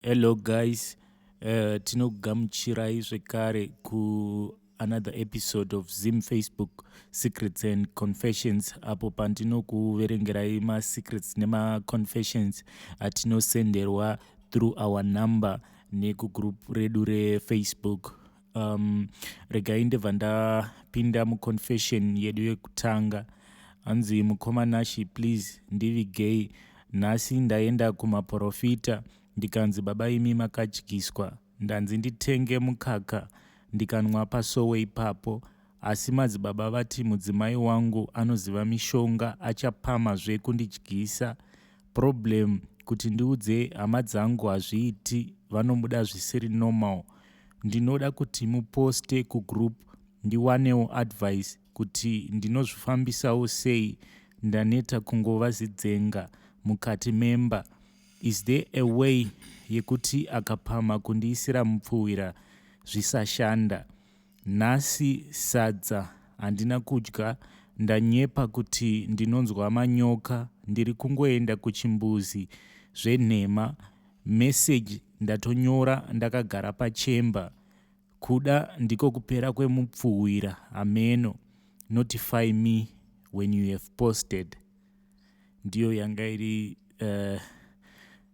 Hello guys, tinokugamuchirai zvekare ku another episode of Zim Facebook Secrets and Confessions, apo pandinokuverengerai masecrets nemaconfessions atinosenderwa through our number nekugroup redu reFacebook. Regai ndebva ndapinda muconfession yedu yekutanga. Hanzi, "Mukoma Nashi, please ndivigei. Nhasi ndaenda kumaprofita, ndikanzi, 'Baba imi makadyiswa.' Ndanzi nditenge mukaka, ndikanwa pasowe ipapo, asi madzibaba vati mudzimai wangu anoziva mishonga, achapamhazve kundidyisa. Problem kuti ndiudze hama dzangu hazviiti, vanomuda zvisiri normal. Ndinoda kuti muposte kugroup ndiwanewo advice kuti ndinozvifambisawo sei. Ndaneta kungova zidzenga mukati memba. Is there a way yekuti akapamha kundiisira mupfuhwira zvisashanda? Nhasi sadza handina kudya, ndanyepa kuti ndinonzwa manyoka, ndiri kungoenda kuchimbuzi zvenhema. Meseji ndatonyora ndakagara pachemba. Kuda ndiko kupera kwemupfuhwira, hameno. Notify me when you have posted." Ndiyo yanga iri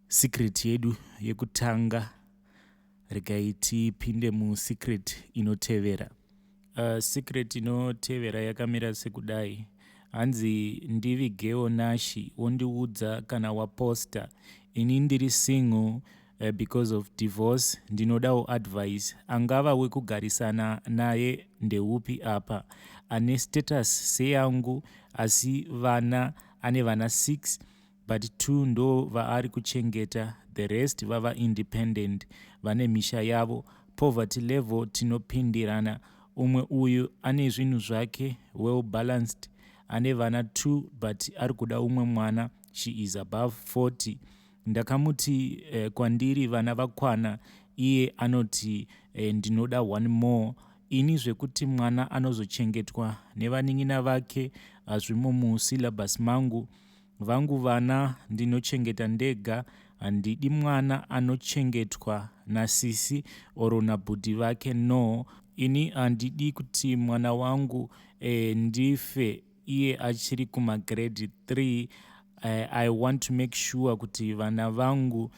secret yedu yekutanga. Regai tipinde musecret inotevera. Secret inotevera yakamira sekudai. Hanzi, "Ndivigewo Nashi, wondiudza kana waposta. Ini ndiri single because of divorce. Ndinodawo advice. Angava wekugarisana naye ndeupi apa, ane status seyangu, asi vana ane vana 6, but 2 ndo vaari kuchengeta, the rest vava independent, vane misha yavo. Poverty level tinopindirana. Umwe uyu ane zvinhu zvake, well balanced, ane vana 2, but ari kuda umwe mwana. She is above 40. Ndakamuti kwandiri vana vakwana, iye anoti ndinoda one more. Ini zvekuti mwana anozochengetwa nevanin'ina vake hazvimo musyllabus mangu. Vangu vana ndinochengeta ndega. Handidi mwana anochengetwa nasisi or nabhudhi vake, no. Ini handidi kuti mwana wangu ndife iye achiri kumagrade 3. I want to make sure kuti vana vangu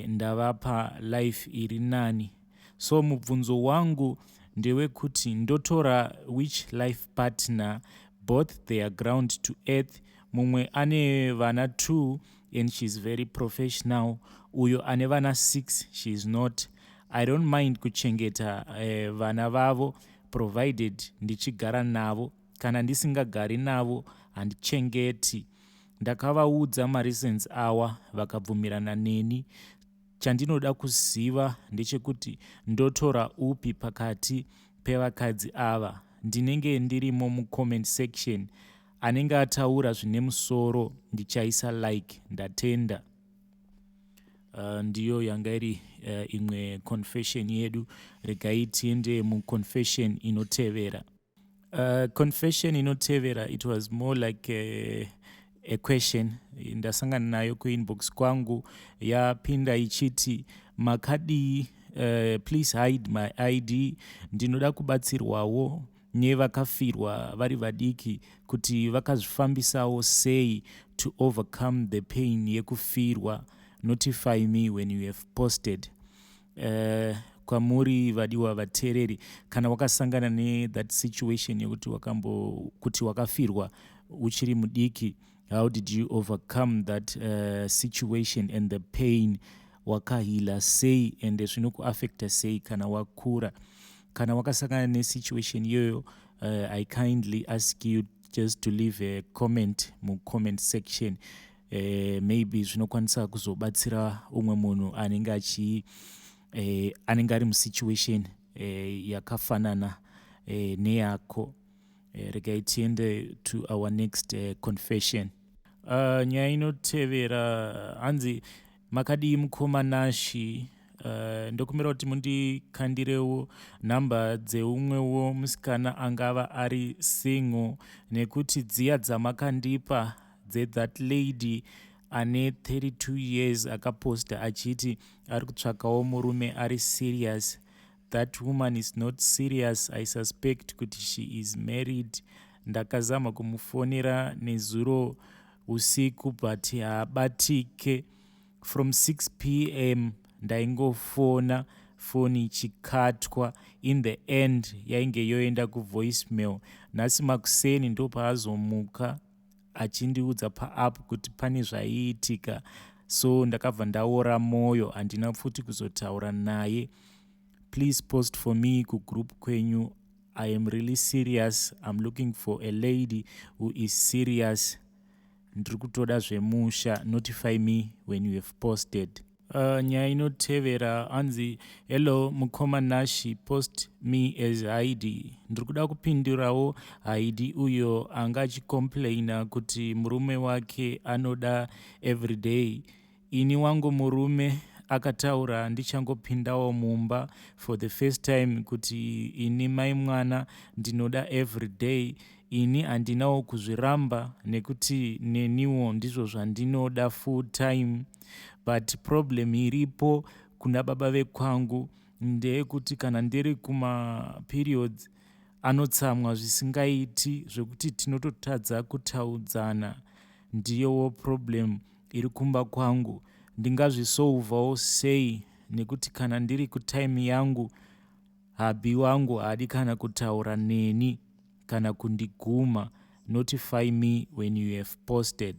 ndavapa life iri nani. So mubvunzo wangu ndewekuti ndotora which life partner? Both they are ground to earth. Mumwe ane vana 2 and she is very professional. Uyo ane vana 6, she is not. I don't mind kuchengeta vana vavo, provided ndichigara navo. Kana ndisingagari navo, handichengeti. Ndakavaudza mareasons awa, vakabvumirana neni. Chandinoda kuziva ndechekuti ndotora upi pakati pevakadzi ava? Ndinenge ndirimo mucomment section. Anenge ataura zvine musoro ndichaisa like. Ndatenda." Ndiyo yanga iri imwe confession yedu. Regai tiende muconfession inotevera. Confession inotevera, it was more like a question. Ndasangana nayo kuinbox kwangu. Yapinda ichiti, "Makadii? Please hide my ID. Ndinoda kubatsirwawo nevakafirwa vari vadiki kuti vakazvifambisawo sei to overcome the pain yekufirwa. Notify me when you have posted." Kwamuri vadiwa vateereri, kana wakasangana nethat situation yekuti wakambo kuti wakafirwa uchiri mudiki, how did you overcome that situation and the pain? Wakaheala sei ende zvinokuafecta sei kana wakura? Kana wakasangana nesituation iyoyo, I kindly ask you just to leave a comment mucomment section. Maybe zvinokwanisa kuzobatsira umwe munhu anenge achi anenge ari musituation yakafanana neyako. Regai tiende to our next confession. Nyaya inotevera, hanzi, "Makadii mukoma Nashi? Ndokumbira kuti mundikandirewo nhamba dzeumwewo musikana angava ari single, nekuti dziya dzamakandipa dzethat lady ane 32 years akaposta achiti ari kutsvakawo murume ari serious. That woman is not serious. I suspect kuti she is married. Ndakazama kumufonera nezuro usiku but haabatike. From 6 p.m. ndaingofona, foni ichikatwa. In the end yainge yoenda kuvoicemail. Nhasi makuseni ndopaazomuka achindiudza paapp kuti pane zvaiitika, so ndakabva ndaora mwoyo, handina futi kuzotaura naye. Please post for me kugroup kwenyu. I am really serious. I'm looking for a lady who is serious. Ndiri kutoda zvemusha. Notify me when you have posted. Nyaya inotevera hanzi, "Hello mukoma Nashi, post me as Haidi. Ndiri kuda kupindurawo Haidi uyo anga achicomplaina kuti murume wake anoda everyday. Ini wangu murume akataura ndichangopindawo mumba for the first time kuti ini mai mwana ndinoda everyday. Ini handinawo kuzviramba nekuti neniwo ndizvo zvandinoda full time, but problem iripo kuna baba vekwangu ndeyekuti kana ndiri kumaperiods anotsamwa zvisingaiti zvekuti tinototadza kutaudzana. Ndiyowo problem iri kumba kwangu. Ndingazvisolvawo sei nekuti kana ndiri kutime yangu, hubby wangu haadi kana kutaura neni kana kundiguma? Notify me when you have posted."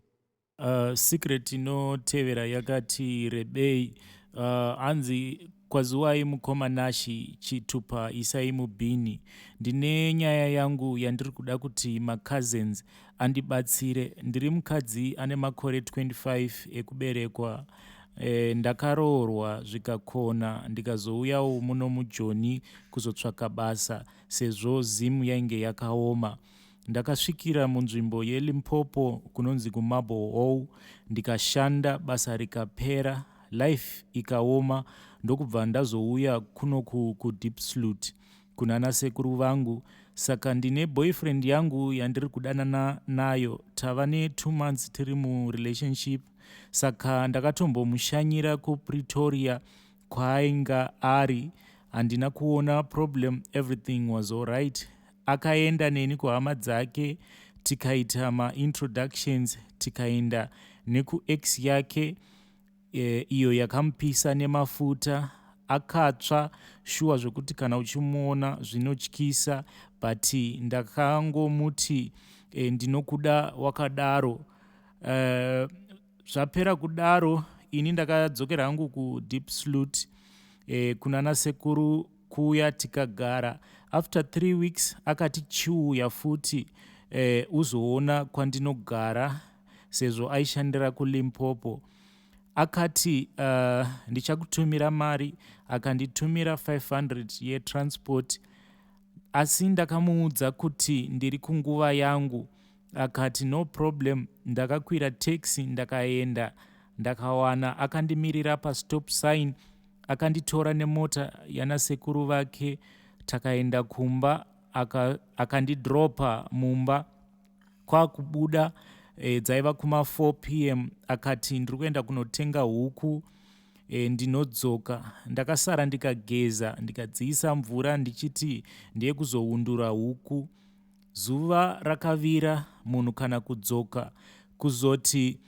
Secret inotevera yakati rebei. Hanzi, "Kwaziwai mukoma Nashi, chitupa isai mubhini. Ndine nyaya yangu yandiri kuda kuti macousins andibatsire. Ndiri mukadzi ane makore 25 ekuberekwa. Ndakaroorwa zvikakona, ndikazouyawo muno muJoni kuzotsvaka basa sezvo Zimu yainge yakaoma. Ndakasvikira munzvimbo yeLimpopo kunonzi kuMarble Hall, ndikashanda basa rikapera, life ikaoma, ndokubva ndazouya kunoku kuDiepsloot kuna nasekuru vangu. Saka ndine boyfriend yangu yandiri kudanana nayo. Tava ne2 months tiri murelationship. Saka ndakatombomushanyira kuPretoria kwaainga ari. Handina kuona problem, everything was alright. Akaenda neni kuhama dzake, tikaita maintroductions, tikaenda nekuex yake iyo yakamupisa nemafuta. Akatsva shuwa zvokuti kana uchimuona zvinotyisa, but ndakangomuti ndinokuda wakadaro. Zvapera kudaro, ini ndakadzokera hangu kuDiepsloot kuna nasekuru kuya, tikagara. After 3 weeks akati chiuya futi uzoona kwandinogara, sezvo aishandira kuLimpopo. Akati ndichakutumira mari. Akanditumira 500 yetransport, asi ndakamuudza kuti ndiri kunguva yangu. Akati no problem. Ndakakwira taxi, ndakaenda, ndakawana akandimirira pastop sign. Akanditora nemota yanasekuru vake, takaenda kumba, akandidropa mumba. Kwakubuda dzaiva kuma4 p.m. Akati ndiri kuenda kunotenga huku, ndinodzoka. Ndakasara ndikageza, ndikadziisa mvura ndichiti ndeyekuzoundura huku. Zuva rakavira, munhu kana kudzoka. Kuzoti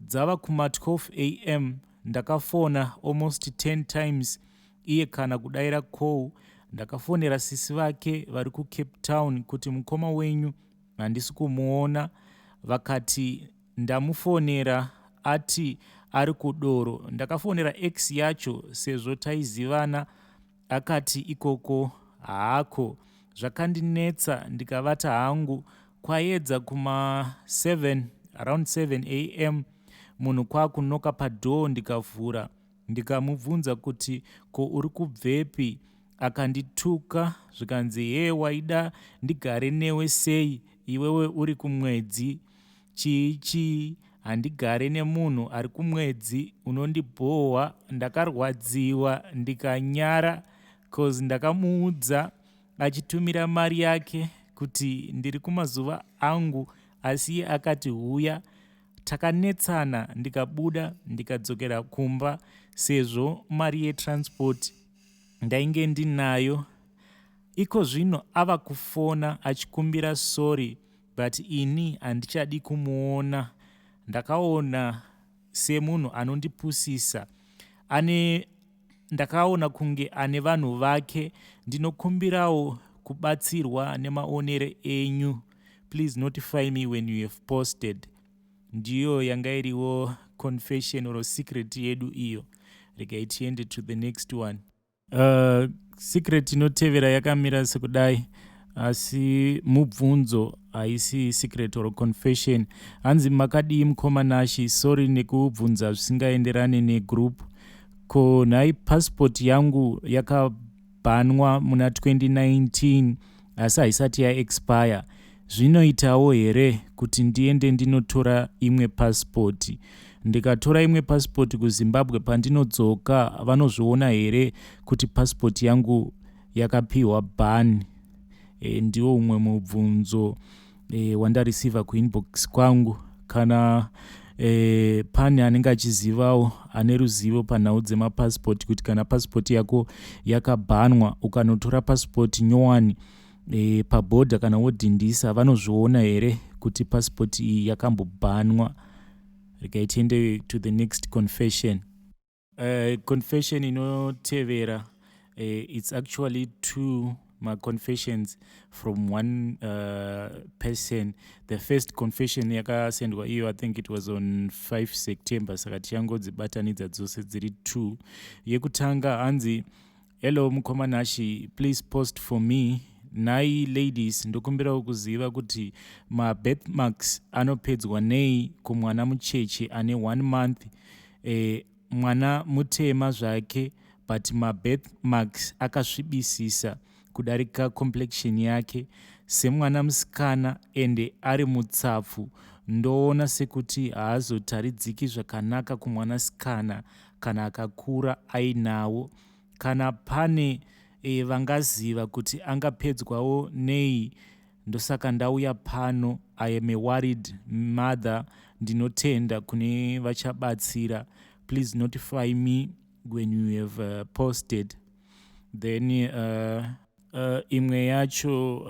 dzava kuma12 a.m., ndakafona almost 10 times, iye kana kudayira call. Ndakafonera sisi vake vari kuCape Town kuti mukoma wenyu handisi kumuona. Vakati ndamufonera, ati ari kudoro. Ndakafonera ex yacho sezvo taizivana, akati ikoko haako. Zvakandinetsa, ndikavata hangu. Kwaedza kuma7, around 7 a.m., munhu kwakunoka padoor. Ndikavhura, ndikamubvunza kuti ko uri kubvepi? Akandituka zvikanzi, 'He, waida ndigare newe sei iwewe uri kumwedzi? Chii chii? Handigare nemunhu ari kumwedzi, unondibhohwa.' Ndakarwadziwa, ndikanyara, cause ndakamuudza achitumira mari yake kuti ndiri kumazuva angu, asi iye akati huya. Takanetsana ndikabuda ndikadzokera kumba sezvo mari yetransport ndainge ndinayo. Iko zvino ava kufona achikumbira sorry but ini handichadi kumuona. Ndakaona semunhu anondipusisa ane ndakaona kunge ane vanhu vake. Ndinokumbirawo kubatsirwa nemaonero enyu. Please notify me when you have posted. Ndiyo yanga iriwo confession or secret yedu iyo. Regai tiende to the next one. Secret inotevera yakamira sekudai, asi mubvunzo, haisi secret or confession. Hanzi, "Makadii mukoma Nashi? Sorry nekubvunza zvisingaenderane negroup. Ko nhai, passport yangu yakabhanwa muna 2019 asi haisati yaexpire. Zvinoitawo here kuti ndiende ndinotora imwe pasipoti? Ndikatora imwe pasipoti kuZimbabwe, pandinodzoka vanozviona here kuti pasipoti yangu yakapiwa ban?" Ndiwo umwe mubvunzo wandareceiva kuinbox kwangu. Kana pane anenge achizivawo, ane ruzivo panhau dzemapasipoti, kuti kana pasipoti yako yakabhanwa, ukanotora pasipoti nyowani pabhodha, kana wodhindisa, vanozviona here kuti pasipoti iyi yakambobhanwa? Regai tiende to the next confession. Confession inotevera, it's actually two maconfessions from one person. The first confession yakasendwa iyo, I think it was on 5 September, saka tichangodzibatanidza dzose dziri two. Yekutanga hanzi, "Hello mukoma Nashi, please post for me. Nhai ladies, ndokumbirawo kuziva kuti mabirthmarks anopedzwa nei kumwana mucheche ane one month? Mwana mutema zvake, but mabirthmarks akasvibisisa kudarika complexion yake semwana musikana, ende ari mutsapfu. Ndoona sekuti haazotaridziki zvakanaka kumwanasikana kana akakura ainawo. Kana pane vangaziva kuti angapedzwawo nei, ndosaka ndauya pano. I am a worried mother. Ndinotenda kune vachabatsira. Please notify me when you have posted." Then imwe yacho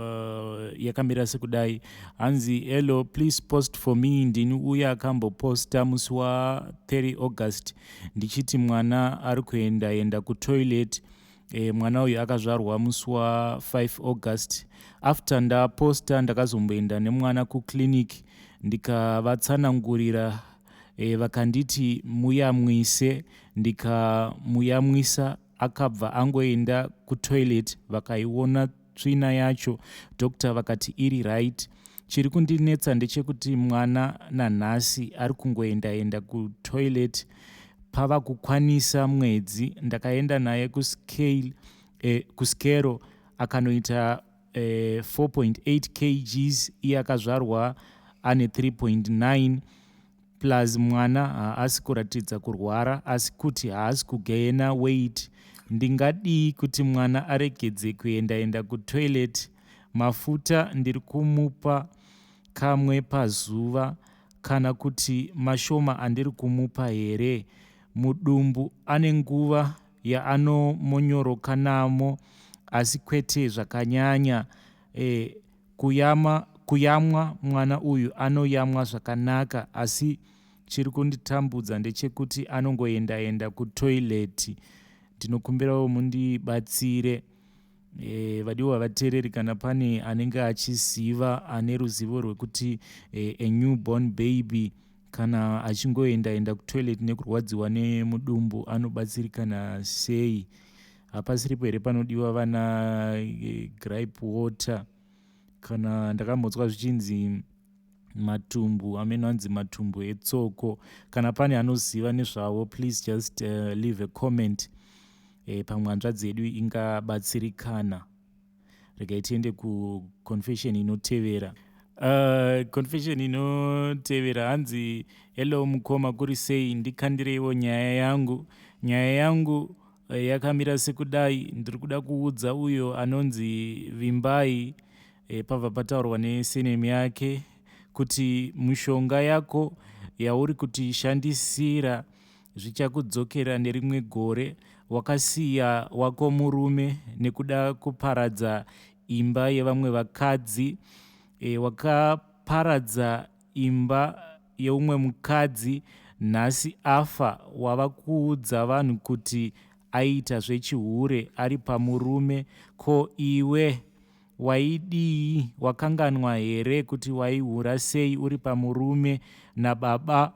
yakamira sekudai. Hanzi, "Hello, please post for me. Ndini uye akamboposta musi wa30 August ndichiti mwana ari kuenda enda kutoilet. Mwana uyu akazvarwa musi wa5 August. After ndaposta, ndakazomboenda nemwana kuclinic ndikavatsanangurira. Vakanditi muyamwise. Ndikamuyamwisa, akabva angoenda kutoilet, vakaiona tsvina yacho. Doctor vakati iri right. Chiri kundinetsa ndechekuti mwana nanhasi ari kungoendaenda kutoilet. Pava kukwanisa mwedzi. Ndakaenda naye kuscale, kuskero akanoita 4.8 kgs, iye akazvarwa ane 3.9 plus. Mwana haasi kuratidza kurwara, asi kuti haasi kugaina weight. Ndingadii kuti mwana aregedze kuendaenda kutoilet? Mafuta ndiri kumupa kamwe pazuva, kana kuti mashoma andiri kumupa here? Mudumbu ane nguva yaanomonyoka namo, asi kwete zvakanyanya. Kuyamwa mwana uyu anoyamwa zvakanaka, asi chiri kunditambudza ndechekuti anongoendaenda kutoilet. Ndinokumbirawo mundibatsire." Vadiwa vateereri, kana pane anenge achiziva, ane ruzivo rwekuti a newborn baby kana achingoendaenda kutoilet nekurwadziwa nemudumbu anobatsirikana sei? Hapasiripo here panodiwa vana gripe water? Kana ndakambotswa zvichinzi matumbu amene anzi matumbu etsoko. Kana pane anoziva nezvavo, please just leave a comment. Pamwe hanzvadzi yedu ingabatsirikana. Regai tiende kuconfession inotevera. Confession inotevera hanzi, "Hello mukoma, kuri sei? Ndikandireiwo nyaya yangu. Nyaya yangu yakamira sekudai. Ndiri kuda kuudza uyo anonzi Vimbai," pabva pataurwa nesurname yake, "kuti mushonga yako yauri kutishandisira zvichakudzokera nerimwe gore. Wakasiya wako murume nekuda kuparadza imba yevamwe vakadzi. E, wakaparadza imba yeumwe mukadzi nhasi afa wava kuudza vanhu kuti aiita zvechihure ari pamurume. Ko iwe waidii wakanganwa here kuti waihura sei uri pamurume nababa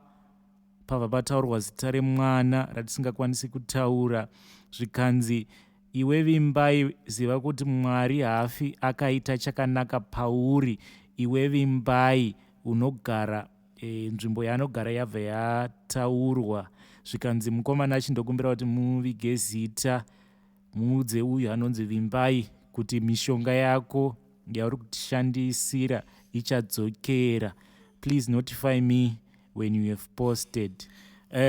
pabva pataurwa zita remwana ratisingakwanisi kutaura zvikanzi iwe Vimbai ziva kuti Mwari haafi akaita chakanaka pauri iwe Vimbai unogara e, nzvimbo yaanogara yabva yataurwa zvikanzi mukomana achindokumbira kuti muvige zita muudze uyu anonzi Vimbai kuti mishonga yako yauri kutishandisira ichadzokera please notify me when you have posted.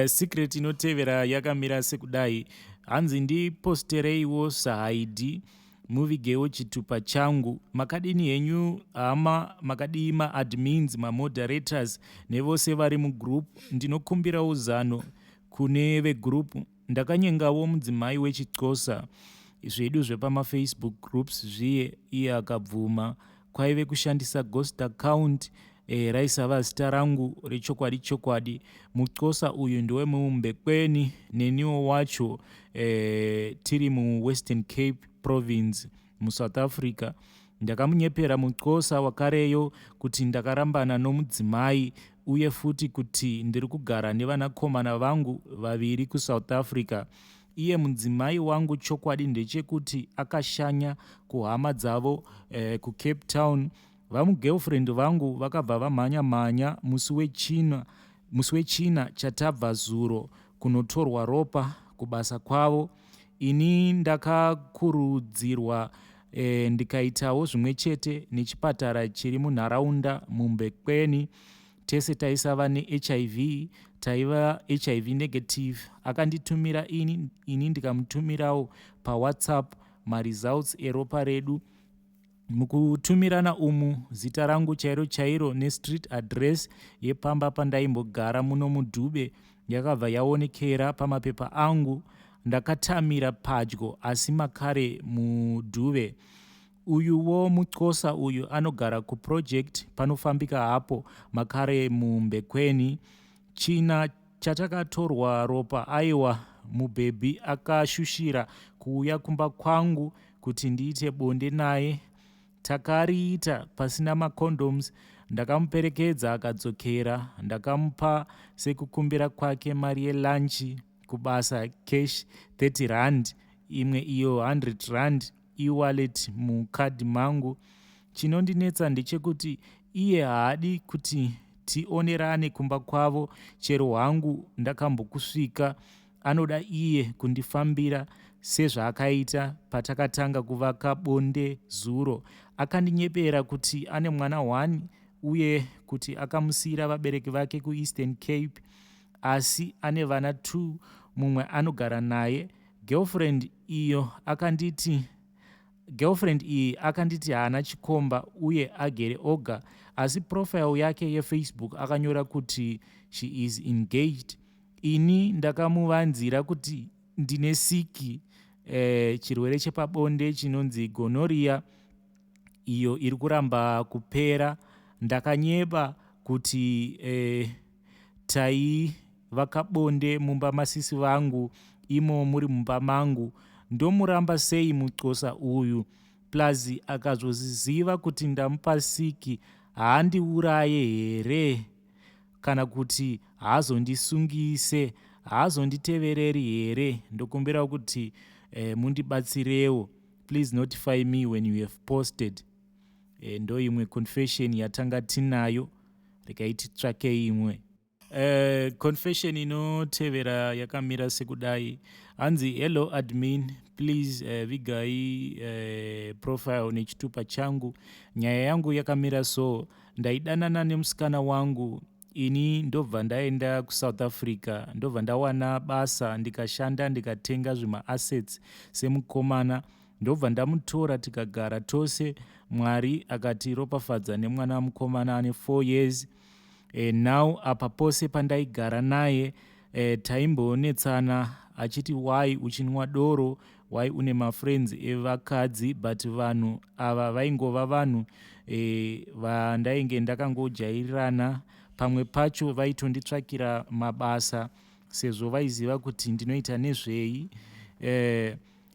Secret inotevera yakamira sekudai hanzi ndipostereiwo sahaidi muvigewo chitupa changu. Makadini henyu hama, makadii maadmins, mamoderators nevose vari mugroup. Ndinokumbirawo zano kune vegroup. Ndakanyengawo mudzimai wechiXhosa zvedu zvepamafacebook groups zviye iye akabvuma. Kwaive kushandisa ghost account e, raisava zita rangu rechokwadi chokwadi. MuXhosa uyu ndewemuMbekweni neniwo wacho e, tiri muWestern Cape Province muSouth Africa. Ndakamunyepera muXhosa wakareyo kuti ndakarambana nomudzimai uye futi kuti ndiri kugara nevanakomana vangu vaviri kuSouth Africa. Iye mudzimai wangu chokwadi ndechekuti akashanya kuhama dzavo eh, kuCape Town. Vamugirlfriend vangu vakabva vamhanya mhanya musi wechina musi wechina chatabva zuro kunotorwa ropa kubasa kwavo. Ini ndakakurudzirwa e, ndikaitawo zvimwe chete nechipatara chiri munharaunda muMbekweni. Tese taisava neHIV, taiva hiv negative. Akanditumira ini, ini ndikamutumirawo paWhatsApp maresults eropa redu. Mukutumirana umu zita rangu chairo chairo nestreet address yepamba pandaimbogara muno muDube yakabva yaonekera pamapepa angu. Ndakatamira padyo asi makare muDube. Uyuwo muXhosa uyu anogara kuproject panofambika hapo makare muMbekweni. China chatakatorwa ropa aiwa mubhebhi akashushira kuuya kumba kwangu kuti ndiite bonde naye. Takariita pasina macondoms ndakamuperekedza akadzokera. Ndakamupa sekukumbira kwake mari yelunch kubasa cash 30 rand imwe iyo 100 rand ewallet mukadhi mangu. Chinondinetsa ndechekuti iye haadi kuti tionerane kumba kwavo chero hangu ndakambokusvika. Anoda iye kundifambira sezvaakaita patakatanga kuvaka bonde zuro. Akandinyepera kuti ane mwana one uye kuti akamusiira vabereki vake kuEastern Cape asi ane vana 2 mumwe anogara naye. Girlfriend iyo akanditi Girlfriend iyi akanditi haana chikomba uye agere oga asi profile yake yefacebook akanyora kuti she is engaged. Ini ndakamuvanzira kuti ndine siki eh, chirwere chepabonde chinonzi gonorrhea iyo iri kuramba kupera. Ndakanyeba kuti eh, taivaka bonde mumba masisi vangu imo muri mumba mangu. Ndomuramba sei muxhosa uyu plus akazozviziva kuti ndamupa siki haandiuraye here kana kuti haazondisungise haazonditevereri here ndokumbirawo kuti eh, mundibatsirewo please notify me when you have posted eh, ndoimwe confession yatanga tinayo regai titsvake imwe. Confession inotevera yakamira sekudai hanzi hello admin please vigai profile nechitupa changu nyaya yangu yakamira so ndaidanana nemusikana wangu ini ndobva ndaenda kuSouth Africa ndobva ndawana basa ndikashanda ndikatenga zvimaassets semukomana ndobva ndamutora tikagara tose mwari akatiropafadza nemwana mukomana ane 4 years. Now apa pose pandaigara naye taimbonetsana achiti, "Why uchinwa doro? Why une mafriends evakadzi?" But vanhu ava vaingova vanhu vandainge ndakangojairirana. Pamwe pacho vaitonditsvakira mabasa sezvo vaiziva kuti ndinoita nezvei.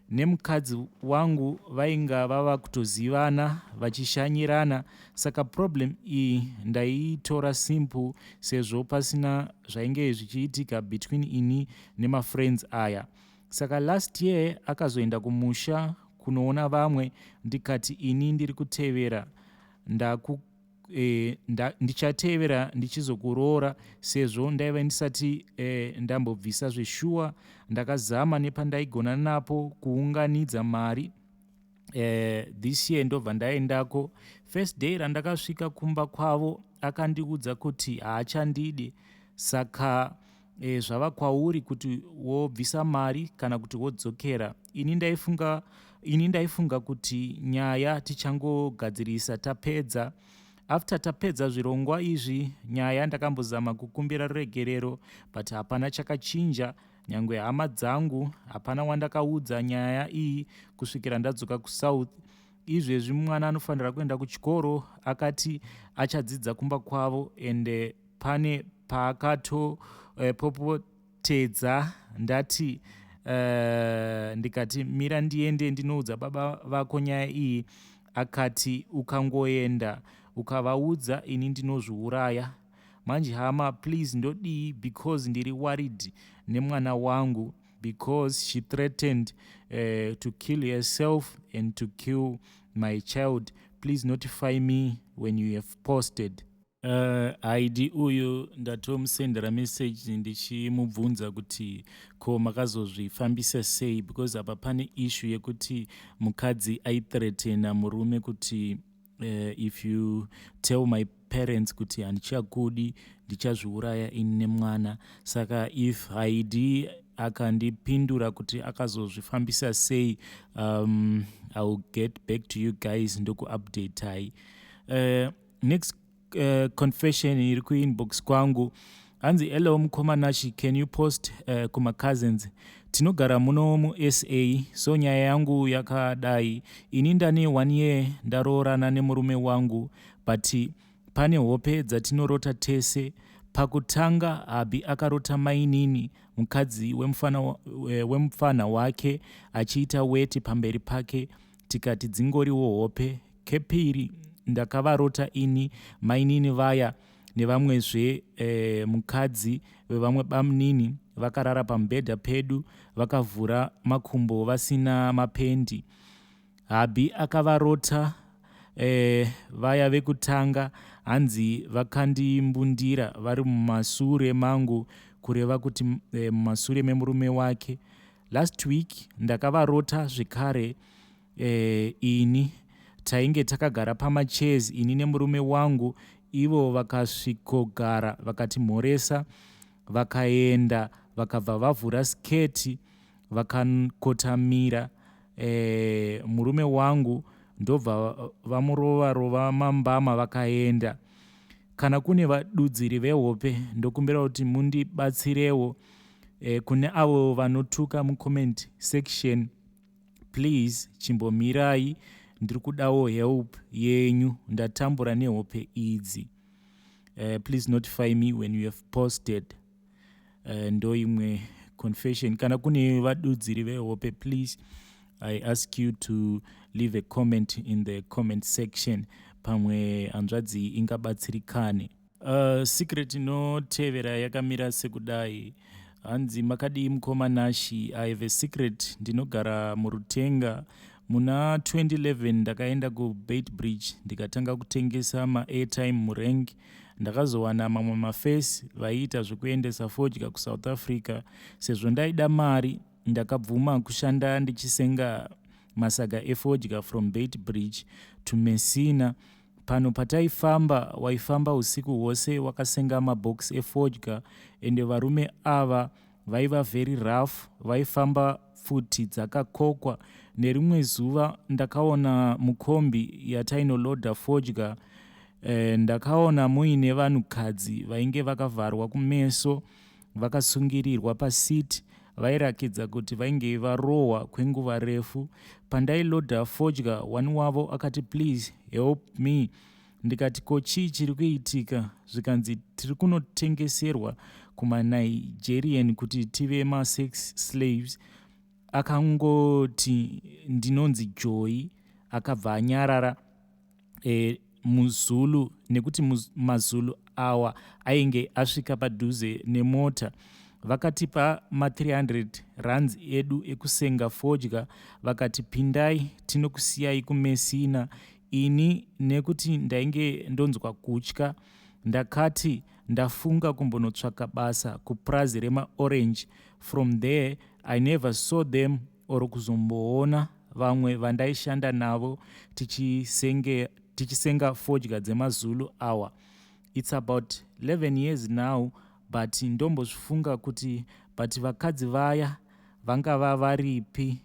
Nemukadzi wangu vainga vava kutozivana, vachishanyirana, saka problem iyi ndaiitora simple sezvo pasina zvainge zvichiitika between ini nemafriends aya. Saka last year akazoenda kumusha kunoona vamwe, ndikati ini ndiri kutevera ndaku ndichatevera ndichizokuroora sezvo ndaiva ndisati ndambobvisa zveshuwa. Ndakazama nepandaigona napo kuunganidza mari. This year ndobva ndaendako. First day randakasvika kumba kwavo, akandiudza kuti haachandidi, saka zvava kwauri kuti wobvisa mari kana kuti wodzokera. Ini ndaifunga kuti nyaya tichangogadzirisa tapedza. After tapedza zvirongwa izvi nyaya, ndakambozama kukumbira ruregerero, but hapana chakachinja. Nyange hama dzangu hapana wandakaudza nyaya iyi kusvikira ndadzoka kuSouth. Izvezvi mwana anofanira kuenda kuchikoro, akati achadzidza kumba kwavo, ende pane paakatopopotedza. Ndati ndikati, "Mira ndiende ndinoudza baba vako nyaya iyi." Akati, "Ukangoenda ukavaudza, ini ndinozviuraya." Manje hama, please, ndodii? Because ndiri worried nemwana wangu, because she threatened to kill herself and to kill my child. Please notify me when you have posted. Haidi uyu ndatomusendera message ndichimubvunza kuti ko makazozvifambisa sei, because apa pane issue yekuti mukadzi aithreatena murume kuti if you tell my parents kuti handichakudi, ndichazviuraya ini nemwana. Saka if Haidi akandipindura kuti akazozvifambisa sei, I will get back to you guys ndokuupdatai. Next confession iri kuinbox kwangu, hanzi, "Hello mukoma Nashi, can you post kumacousins? Tinogara muno muSA. So nyaya yangu yakadai: ini ndane one year ndaroorana nemurume wangu, but pane hope dzatinorota tese. Pakutanga hubby akarota mainini, mukadzi wemufana wake, achiita weti pamberi pake, tikati dzingoriwo hope. Kepiri ndakavarota ini mainini vaya nevamwezve mukadzi wevamwe bamunini vakarara pamubhedha pedu vakavhura makumbo vasina mapendi. Hubby akavarota vaya vekutanga, hanzi vakandimbundira vari mumasure mangu, kureva kuti mumasure memurume wake. Last week ndakavarota zvekare. Ini tainge takagara pamachairs, ini nemurume wangu, ivo vakasvikogara vakatimhoresa, vakaenda, vakabva vavhura sketi, vakakotamira murume wangu, ndobva vamurova rova mambama, vakaenda. Kana kune vadudziri vehope, ndokumbira kuti mundibatsirewo. Kune avo vanotuka mucomment section, please chimbomirai, ndiri kudawo help yenyu, ndatambura nehope idzi. Please notify me when you have posted. Ndo imwe confession. Kana kune vadudziri vehope, please, I ask you to leave a comment in the comment section, pamwe hanzvadzi ingabatsirikane. Secret inotevera yakamira sekudai, hanzi, "Makadii mukoma Nashi? I have a secret. Ndinogara muRutenga. Muna 2011 ndakaenda kuBeitbridge ndikatanga kutengesa maairtime murank. Ndakazowana mamwe mafesi vaiita zvekuendesa fodya kuSouth Africa. Sezvo ndaida mari, ndakabvuma kushanda ndichisenga masaga efodya from Beitbridge to Messina. Pano pataifamba, waifamba usiku hwose wakasenga mabhokisi efodya, ende varume ava vaiva very rough, vaifamba pfuti dzakakokwa. Nerimwe zuva ndakaona mukombi yatainolodha fodya. Ndakaona muine vanhukadzi vainge vakavharwa kumeso vakasungirirwa paseat. Vairakidza kuti vainge varohwa kwenguva refu. Pandailodha fodya, one wavo akati, "Please help me." Ndikati, "Ko chii chiri kuitika?" Zvikanzi, "Tiri kunotengeserwa kumaNigerian kuti tive masex slaves." Akangoti, "Ndinonzi Joy," akabva anyarara. MuZulu, nekuti maZulu awa ainge asvika padhuze nemota. Vakatipa ma300 rands edu ekusenga fodya, vakati, "Pindai, tinokusiyai kuMesina." Ini nekuti ndainge ndonzwa kutya, ndakati ndafunga kumbonotsvaka basa kupurazi remaorange. From there I never saw them or kuzomboona vamwe vandaishanda navo tichisenga fodya dzemazulu awa. It's about 11 years now, but ndombozvifunga kuti, but vakadzi vaya vangava varipi?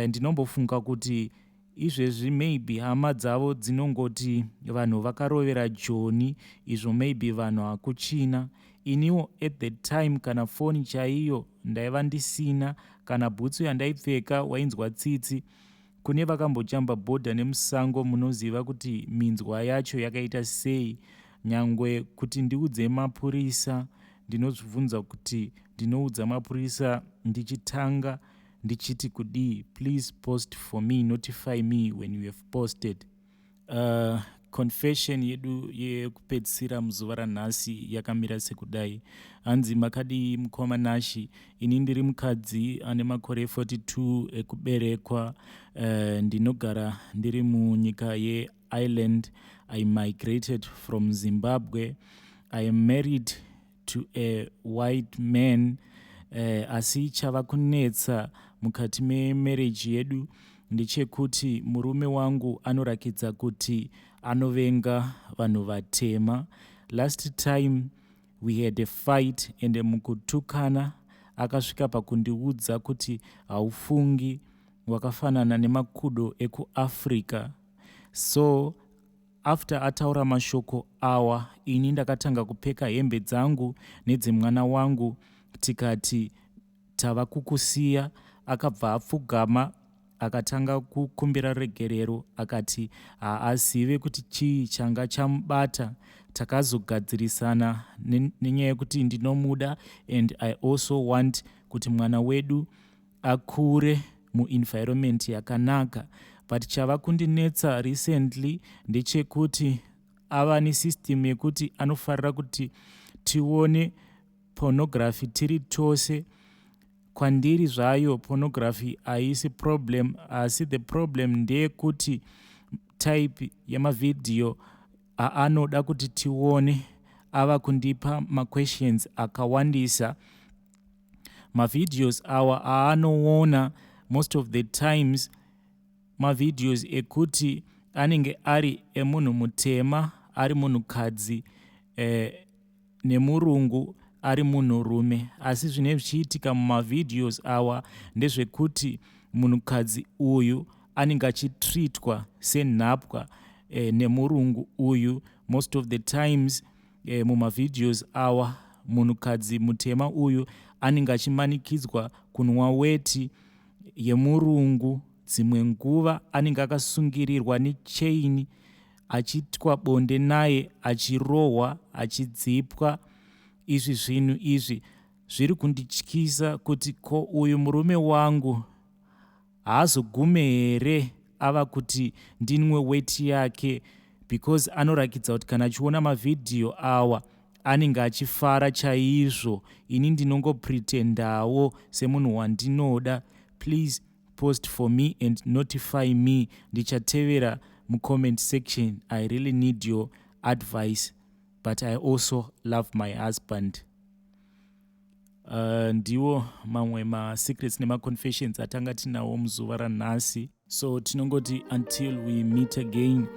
Ndinombofunga kuti izvezvi maybe hama dzavo dzinongoti vanhu vakarovera Joni, izvo maybe vanhu hakuchina. Iniwo at the time kana foni chaiyo ndaiva ndisina, kana bhutsu yandaipfeka wainzwa tsitsi. Kune vakambojamba bhodha nemusango, munoziva kuti minzwa yacho yakaita sei. Nyangwe kuti ndiudze mapurisa, ndinozvibvunza kuti ndinoudza mapurisa ndichitanga ndichiti kudii? Please post for me, notify me when you have posted. Confession yedu yekupedzisira muzuva ranhasi yakamira sekudai. Hanzi, "Makadii mukoma Nashi? Ini ndiri mukadzi ane makore 42 ekuberekwa. Ndinogara ndiri munyika yeIreland. I migrated from Zimbabwe. I am married to a white man, asi chava kunetsa mukati memarriage yedu ndechekuti murume wangu anorakidza kuti anovenga vanhu vatema. Last time we had a fight, ende mukutukana akasvika pakundiudza kuti, 'Haufungi, wakafanana nemakudo ekuAfrica.' So after ataura mashoko awa, ini ndakatanga kupeka hembe dzangu nedzemwana wangu, tikati tava kukusiya. Akabva apfugama, akatanga kukumbira regerero, akati haazive kuti chii changa chamubata. Takazogadzirisana nenyaya yekuti ndinomuda and I also want kuti mwana wedu akure muenvironment yakanaka. But chava kundinetsa recently ndechekuti ava nesystem yekuti anofarira kuti tione pornography tiri tose. Kwandiri zvayo pornography haisi problem, asi the problem ndeyekuti type yemavhidhiyo aanoda kuti tione. Ava kundipa maquestions akawandisa. Mavideos awa aanoona most of the times mavideos ekuti anenge ari emunhu mutema ari munhukadzi nemurungu ari munhurume. Asi zvinenge zvichiitika mumavideos awa ndezvekuti munhukadzi uyu anenge achitreatwa senhapwa nemurungu uyu. Most of the times mumavideos awa, munhukadzi mutema uyu anenge achimanikidzwa kunwa weti yemurungu. Dzimwe nguva anenge akasungirirwa nechain, achiitwa bonde naye, achirohwa, achidzipwa. Izvi zvinhu izvi zviri kundityisa kuti ko uyu murume wangu haazogume here ava kuti ndinwe weti yake? Because anorakidza kuti kana achiona mavhidhiyo awa anenge achifara chaizvo. Ini ndinongopretendawo semunhu wandinoda. Please post for me and notify me. Ndichatevera mucomment section. I really need your advice, but I also love my husband." Ndiwo mamwe masecrets nemaconfessions atanga tinawo muzuva ranhasi. So tinongoti until we meet again,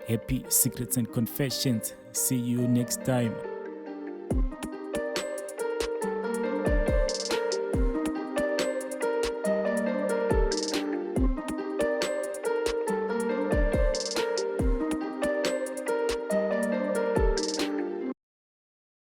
happy secrets and confessions. See you next time.